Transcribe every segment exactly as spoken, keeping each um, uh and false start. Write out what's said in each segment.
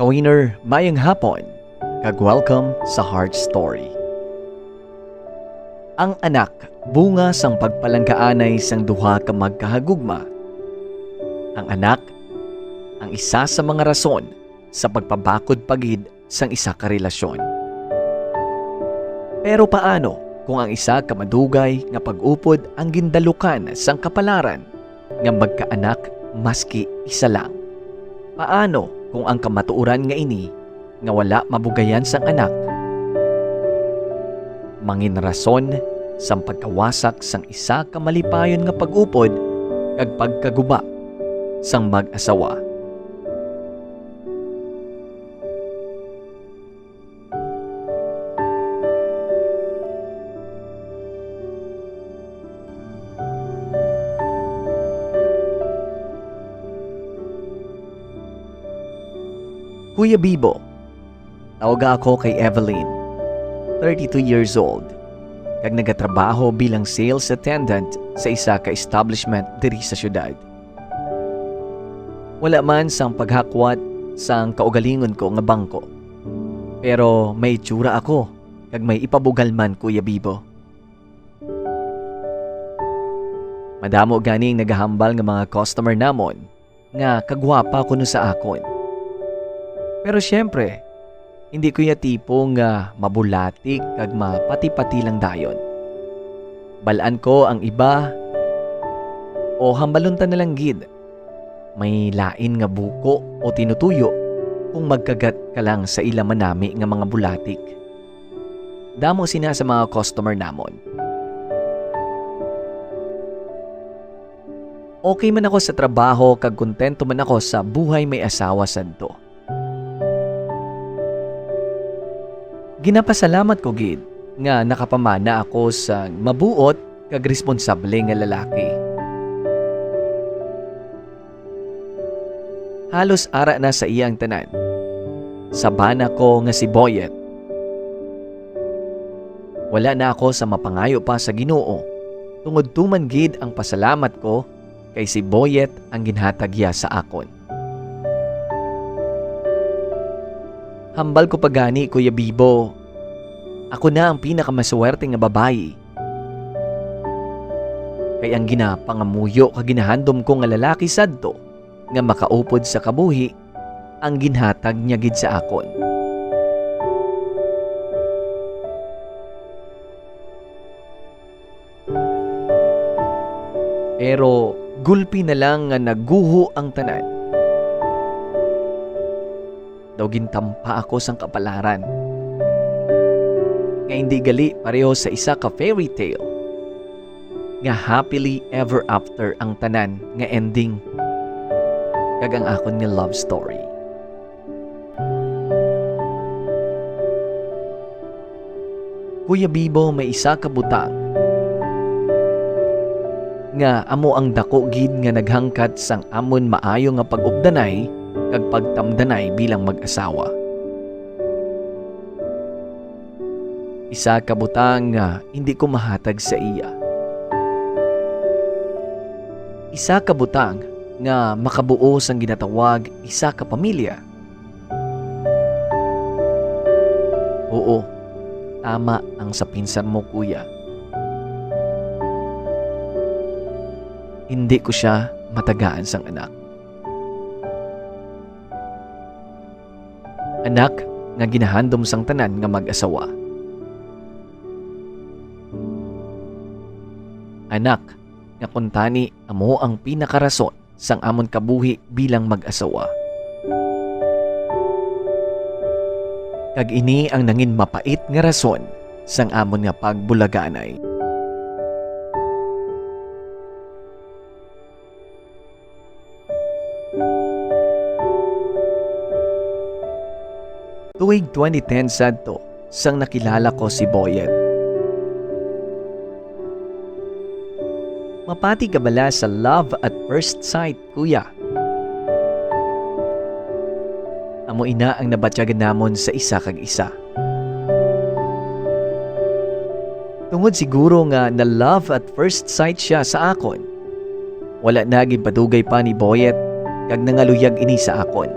Ka-winner, maayong hapon, kag welcome sa Heart Story. Ang anak, bunga sang pagpalanggaanay sang duha ka magkahagugma. Ang anak, ang isa sa mga rason sa pagpabakod pa gid sang isa ka relasyon. Pero paano kung ang isa ka madugay nga pag-upod ang gindalukan sang kapalaran nga magkaanak maski isa lang? Paano kung ang kamatuoran nga ini nga wala mabugayan sang anak mangin rason sang pagkawasak sang isa ka malipayon nga pag-upod kag pagkaguba sang mag-asawa? Kuya Bibo, tawaga ako kay Evelyn, thirty-two years old, kag nagatrabaho bilang sales attendant sa isa ka establishment diri sa syudad. Wala man sang paghakwat sang kaugalingon ko nga bangko, pero may itsura ako kag may ipabugal man, Kuya Bibo. Madamo gani ang nagahambal nga mga customer namon nga kagwapa kuno sa akon. Pero siyempre, hindi ko ya tipo nga mabulatik kag mapati-pati lang dayon. Bal-an ko ang iba, o hambalon ta na lang gid, may lain nga buko o tinutuyo kung magkagat ka lang sa ila manami nga mga bulatik. Damo sina sa mga customer namon. Okay man ako sa trabaho kag kontento man ako sa buhay may asawa sadto. Ginapasalamat ko gid nga nakapamana ako sa mabuot kag responsable nga lalaki. Halos ara na sa iya ang tanan. Sa bana ko nga si Boyet, wala na ako sa mapangayo pa sa Ginoo, tungod tuman gid ang pasalamat ko kay si Boyet ang ginhatag iya sa akon. Hambal ko pa gani, Kuya Bibo, ako na ang pinakamaswerte nga babayi. Kay ang ginapangamuyo kag ginahandom ko nga lalaki sadto nga makaupod sa kabuhi ang ginhatag niya gid sa akon. Pero gulpi na lang nga naguho ang tanan. Daw gintampa ako sang kapalaran nga indi gali pareho sa isa ka fairy tale nga happily ever after ang tanan nga ending kag ang akon nga love story. Kuya Bibo, may isa ka butang nga amo ang daku gid nga naghangkat sang amon maayo nga pag-updanay kag pagtamdanay bilang mag-asawa. Isa ka butang nga hindi ko mahatag sa iya. Isa ka butang nga makabuo sang ginatawag isa ka pamilya. Oo, tama ang sa pinsar mo, kuya. Hindi ko siya matagaan sang anak. Anak nga ginahandom sang tanan nga mag-asawa. Anak nga kuntani amo ang pinakarason sang amon kabuhi bilang mag-asawa. Kag ini ang nangin mapait nga rason sang amon nga pagbulaganay. Tuig twenty ten sadto, sang nakilala ko si Boyet. Mapati ka bala sa love at first sight, kuya? Amo ina ang nabatyagan namon sa isa kag isa. Tungod siguro nga na-love at first sight siya sa akon, wala na ginpadugay pa ni Boyet kag nangaluyag ini sa akon.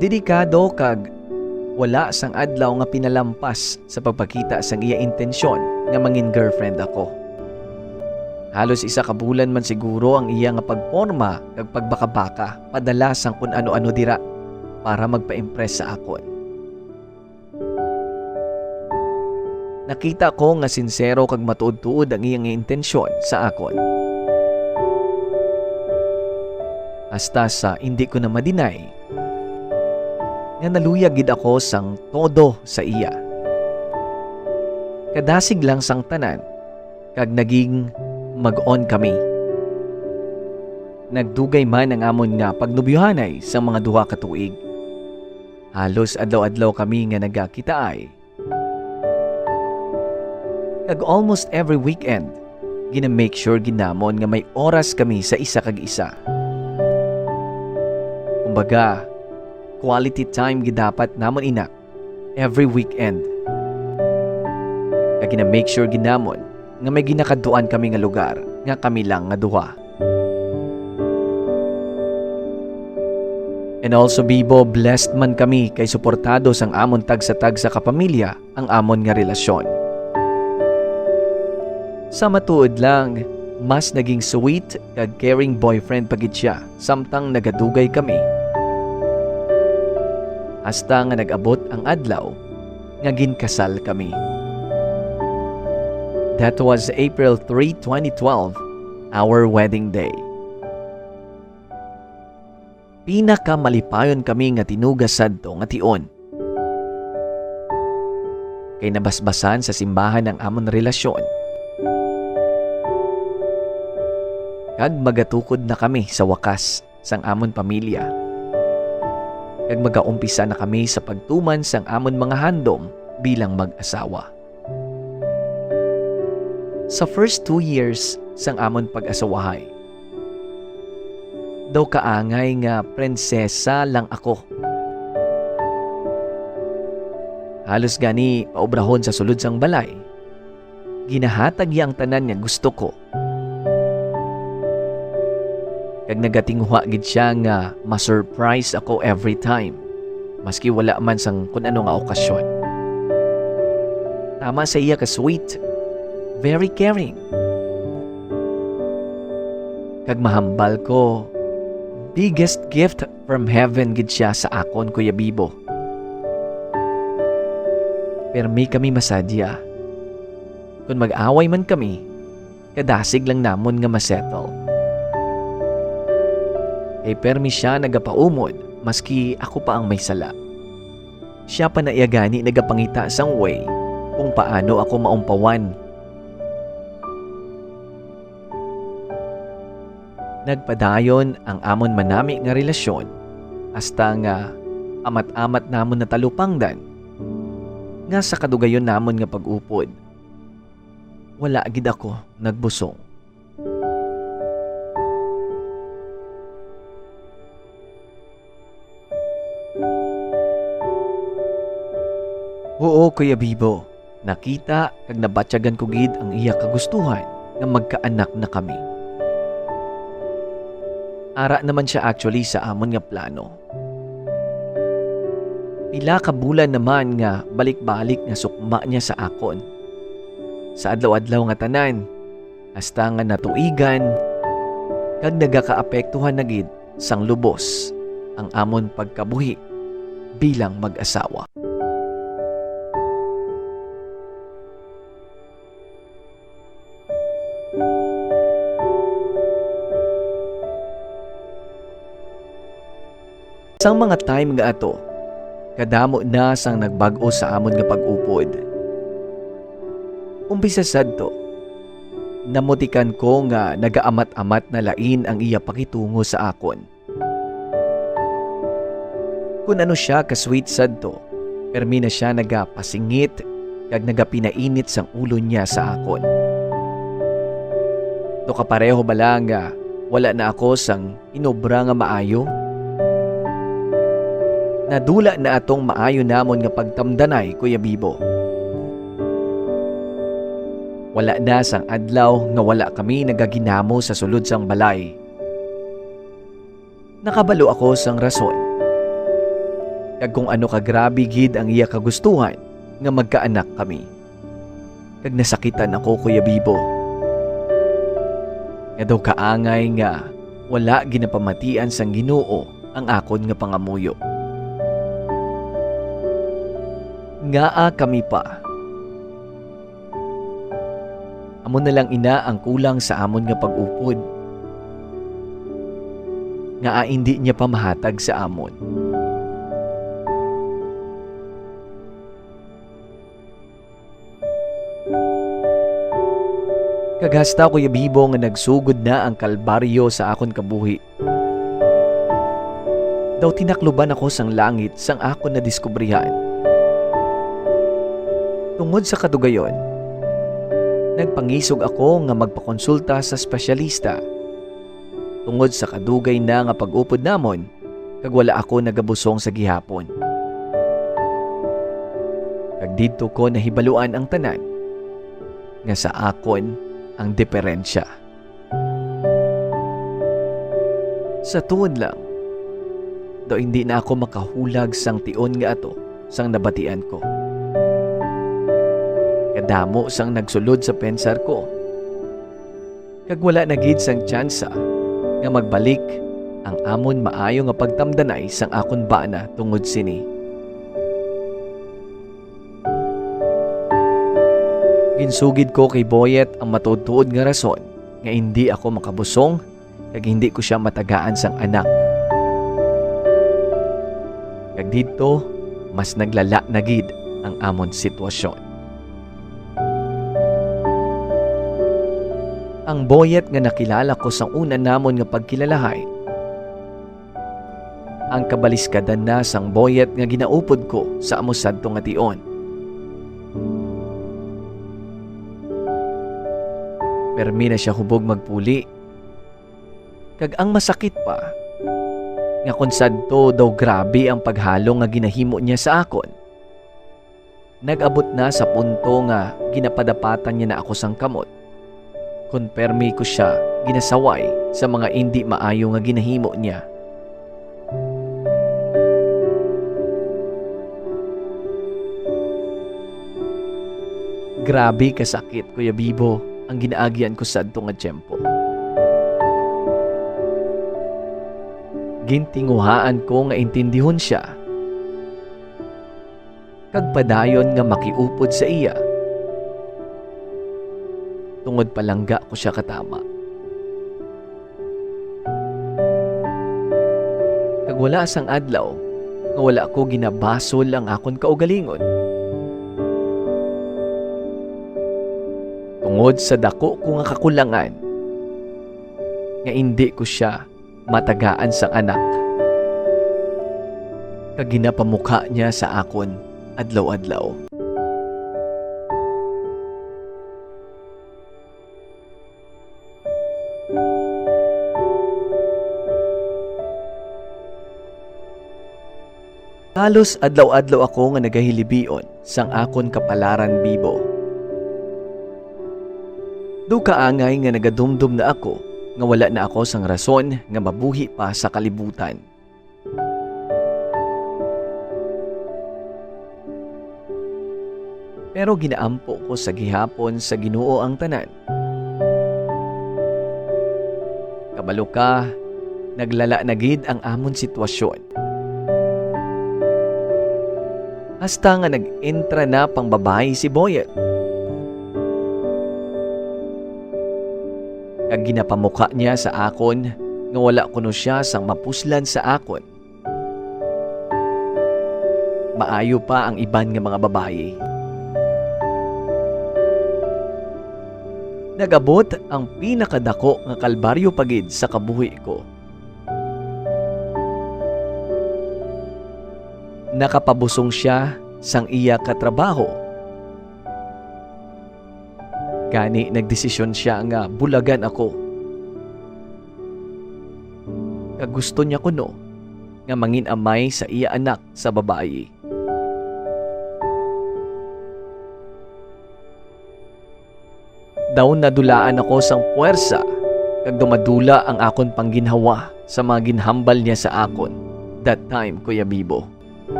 Dedikado kag wala sang adlaw nga pinalampas sa pagpakita sang iya intensyon nga mangin-girlfriend ako. Halos isa ka bulan man siguro ang iya nga pagporma kag pagbakabaka padala sang kun ano-ano dira para magpa-impress sa akon. Nakita ko nga sinsero kag matuod-tuod ang iya nga intensyon sa akon. Hasta sa indi ko na ma-deny nga naluyag gid ako sang todo sa iya. Kadasig lang sang tanan, kag naging mag-on kami. Nagdugay man ang amon nga pagnobyuhanay sang mga duha ka tuig. Halos adlaw-adlaw kami nga nagakitaay. Kag almost every weekend, gina-make sure gid namon nga may oras kami sa isa kag isa. Kumbaga, quality time gid dapat namon ina every weekend. Kag gina-make sure gid namon nga may ginakadtuan kami nga lugar nga kami lang nga duha. And also, Bibo, blessed man kami kay suportado sang amon tagsa-tagsa ka pamilya ang amon nga relasyon. Sa matuod lang, mas naging sweet kag caring boyfriend pa gid sia samtang nagadugay kami. Hasta nga nag-abot ang adlaw nga ginkasal kami. That was April three, twenty twelve, our wedding day. Pinakamalipayon kami nga tinuga sadto nga tion, kay nabasbasan sa simbahan ang amon relasyon. Kag magatukod na kami sa wakas sang amon pamilya, kag magaumpisa na kami sa pagtuman sang amon mga handom bilang mag-asawa. Sa first two years sang amon pag-asawahay, daw kaangay nga prinsesa lang ako. Halos gani paobrahon sa sulod sang balay, ginahatag niya ang tanan nga gusto ko. Kag nagatinguha gid sia nga ma-surprise ako every time, maski wala man sang kun ano nga okasyon. Tama sa iya ka sweet, very caring. Kag mahambal ko, biggest gift from heaven gid sia sa akon, Kuya Bibo. Permi kami masadya. Kon mag-away man kami, kadasig lang namon nga ma-settle. Kay permi sia nagapaumod, maski ako pa ang may sala. Sia pa na iya gani nagapangita sang way kung paano ako maumpawan. Nagpadayon ang amon manami nga relasyon, hasta nga amat-amat namon natalupangdan nga sa kadugayon namon nga pag-upod, wala gid ako nagbusong. Huo, Kuya Bibo, nakita kag nabatyagan ko gid ang iya kagustuhan nga magkaanak na kami. Ara naman sia actually sa amon nga plano. Pila ka bulan naman nga balik-balik nga sukma niya sa akon. Sa adlaw-adlaw nga tanan, hasta nga natuigan, kag nagakaapektuhan na gid sang lubos ang amon pagkabuhi bilang mag-asawa. Sang mga time nga ato, kadamo na sang nagbag-o sa amon nga pag-upod. Umpisa sadto, namutikan ko nga nagaamat-amat na lain ang iya pakitungo sa akon. Kun ano sia ka-sweet sadto, permi na sia nagapasingit kag nagapinainit sang ulo niya sa akon. Daw kapareho bala nga wala na ako sang inobra nga maayo? Nadula na atong maayo namon nga pagtamdanay, Kuya Bibo. Wala na sang adlaw nga wala kami nagaginamo sa sulod sang balay. Nakabalo ako sang rason. kag kung ano ka grabe gid ang iya kagustuhan nga magkaanak kami. Kag nasakitan ako, Kuya Bibo, nga daw kaangay nga wala ginapamatian sang Ginoo ang akon nga pangamuyo. Ngaa kami pa? Amo na lang ina ang kulang sa amon nga pag-upod. Ngaa indi niya pa mahatag sa amon? Kag hasta, Kuya Bibo, nga nagsugod na ang kalbaryo sa akon kabuhi, daw tinakluban ako sang langit sang akon nadiskubrihan. Tungod sa kadugayon, nagpangisog ako nga magpakonsulta sa espesyalista. Tungod sa kadugay na nga pag-upod namon, kag wala ako nagabusong sa gihapon. Kag didto ko nahibaluan ang tanan, nga sa akon ang diperensya. Sa tuod lang, daw indi na ako makahulag sang tion nga ato sang nabatian ko. Kadamo sang nagsulod sa pensar ko, kag wala na gid sang tsansa nga magbalik ang amon maayo nga pagtamdanay sang akon bana tungod sini. Ginsugid ko kay Boyet ang matuod-tuod nga rason nga indi ako makabusong kag hindi ko sia matagaan sang anak. Kag didto, mas naglala na gid ang amon sitwasyon. Ang Boyet nga nakilala ko sang una namon nga pagkilalahay, ang kabaliskadan na sang Boyet nga ginaupod ko sa amo sadto nga tion. Permi na sia hubog magpuli, kag ang masakit pa, nga kon sadto daw grabe ang paghalong nga ginahimo niya sa akon, nag-abot na sa punto nga ginapadapatan niya na ako sang kamot, kon permi ko sia ginasaway sa mga indi maayo nga ginahimo niya. Grabe ka sakit, Kuya Bibo, ang ginaagian ko sadto nga tiyempo. Gintinguhaan ko nga intindihon sia kag padayon nga makiupod sa iya, tungod palangga ko sia katama. Kag wala sang adlaw nga wala ko ginabasol ang akon kaugalingon, tungod sa daku ko nga kakulangan, nga indi ko sia matagaan sang anak, kag ginapamukha niya sa akon adlaw-adlaw. Halos adlaw-adlaw ako nga nagahilibion sang akon kapalaran, Bibo. Daw kaangay nga nagadumdom na ako nga wala na ako sang rason nga mabuhi pa sa kalibutan. Pero ginaampo ko sa gihapon sa Ginoo ang tanan. Kabalo ka, naglala na gid ang amon sitwasyon. Hasta nga nag-entra na pang babayi si Boyet. Kag ginapamukha niya sa akon nga wala kuno sia sang mapuslan sa akon. Maayo pa ang iban nga mga babayi. Nag-abot ang pinakadako nga kalbaryo pa gid sa kabuhi ko. Nakapabusong sia sang iya ka trabaho. Gani, nagdesisyon sia nga bulagan ako. Kag gusto niya kuno nga mangin-amay sa iya anak sa babayi. Daw nadulaan ako sang puwersa, kag dumadula ang akon pangginhawa sa mga ginhambal niya sa akon that time, Kuya Bibo.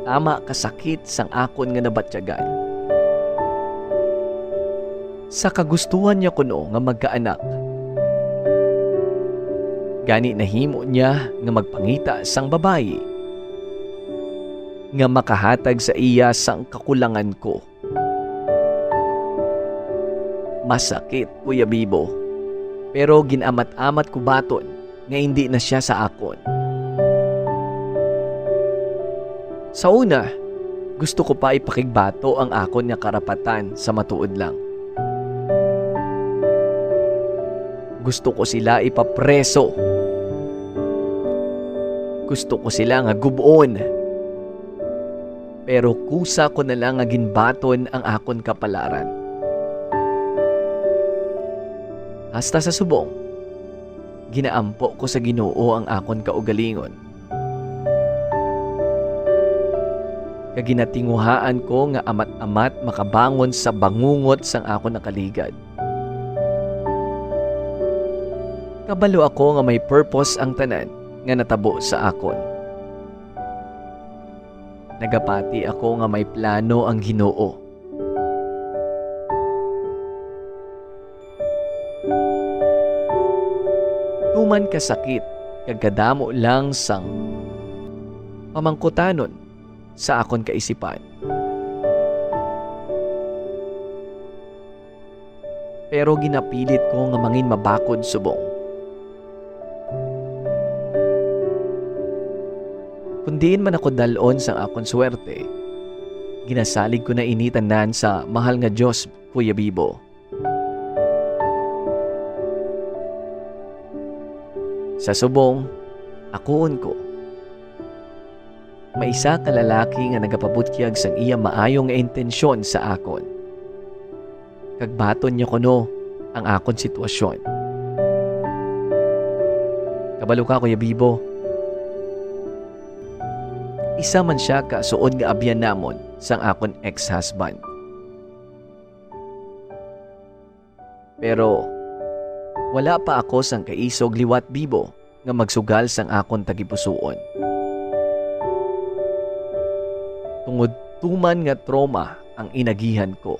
tama ka sakit sang akon nga nabatyagan. Sa kagustuhan niya kuno nga magkaanak, gani nahimo niya nga magpangita sang babayi nga makahatag sa iya sang kakulangan ko. Masakit, Kuya Bibo, pero gin-amat-amat ko baton nga indi na sia sa akon. Sa una, gusto ko pa ipakigbato ang akon nga karapatan sa matuod lang. Gusto ko sila ipapreso. Gusto ko sila nga gub-on. Pero kusa ko na lang nga ginbaton ang akon kapalaran. Hasta sa subong, ginaampo ko sa Ginoo ang akon kaugalingon. Kag ginatinguhaan ko nga amat-amat makabangon sa bangungot sang akon nakaligad. Kabalo ako nga may purpose ang tanan nga natabo sa akon. Nagapati ako nga may plano ang Ginoo. Tuman kasakit kag kadamo lang sang pamangkutanon sa akon kaisipan. Pero ginapilit ko nga mangin mabakod subong. Kon diin man ako dal-on sang akon swerte, ginasalig ko na ini tanan sa mahal nga Dios, Kuya Bibo. Sa subong, akuon ko. May isa ka lalaki nga nagapabutyag sang iya maayo nga intensyon sa akon, kag baton niya kuno ang akon sitwasyon. Kabalo ka, Kuya Bibo, isa man sia ka suod nga abyan namon sang akon ex-husband. Pero wala pa ako sang kaisog liwat, Bibo, nga magsugal sang akon tagipusoon. Tungod tuman nga trauma ang inagihan ko.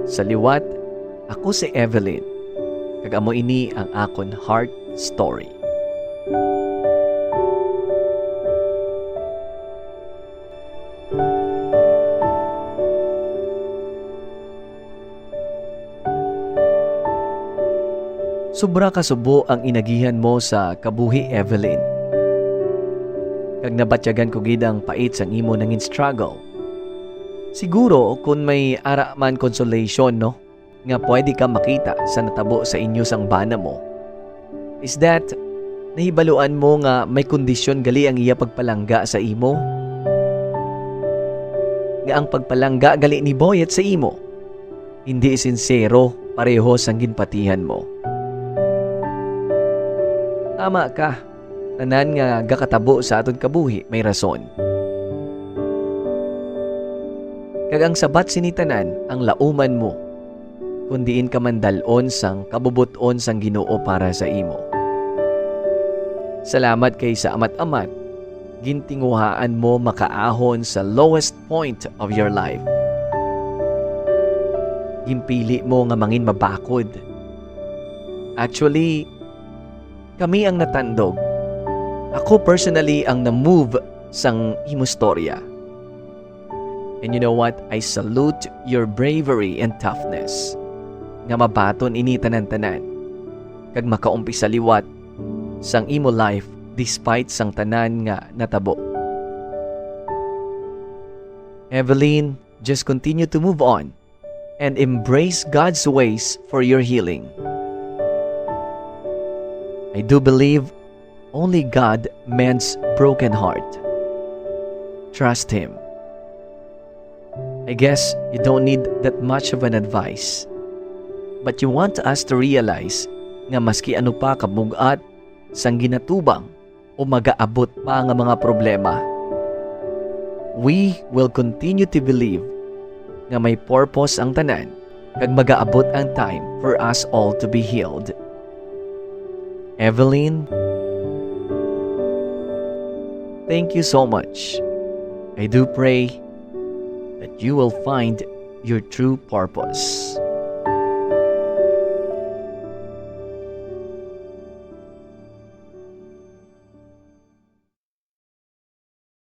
Sa liwat, ako si Evelyn, kag amo ini ang akon heart story. Sobra ka subo ang inagihan mo sa kabuhi, Evelyn. Kag nabatyagan ko gid ang pait sang imo nangin struggle. Siguro, kun may ara man consolation, no, nga pwede ka makita sa natabo sa inyo sang bana mo, is that nahibaluan mo nga may kondisyon gali ang iya pagpalangga sa imo? Nga ang pagpalangga gali ni Boyet sa imo hindi sinsero, pareho sang ginpatihan mo. Tama ka, tanan nga gakatabo sa aton kabuhi may rason. Kag ang sabat sini tanan, ang lauman mo, kun diin ka man dal-on sang kabubot-on sang Ginoo para sa imo. Salamat kay sa amat-amat, gintinguhaan mo makaahon sa lowest point of your life. Ginpili mo nga mangin mabakod. Actually, kami ang natandog. Ako personally ang na-move sang imo storya. And you know what? I salute your bravery and toughness. Nga mabaton ini tanan-tanan, kag makaumpisa liwat sang imo life despite sang tanan nga natabo. Evelyn, just continue to move on and embrace God's ways for your healing. I do believe only God mends broken heart. Trust Him. I guess you don't need that much of an advice, but you want us to realize nga maski ano pa ka bug-at sang ginatubang o magaabot pa nga mga problema, we will continue to believe nga may purpose ang tanan kag magaabot ang time for us all to be healed. Evelyn, Thank you so much. I do pray that you will find your true purpose.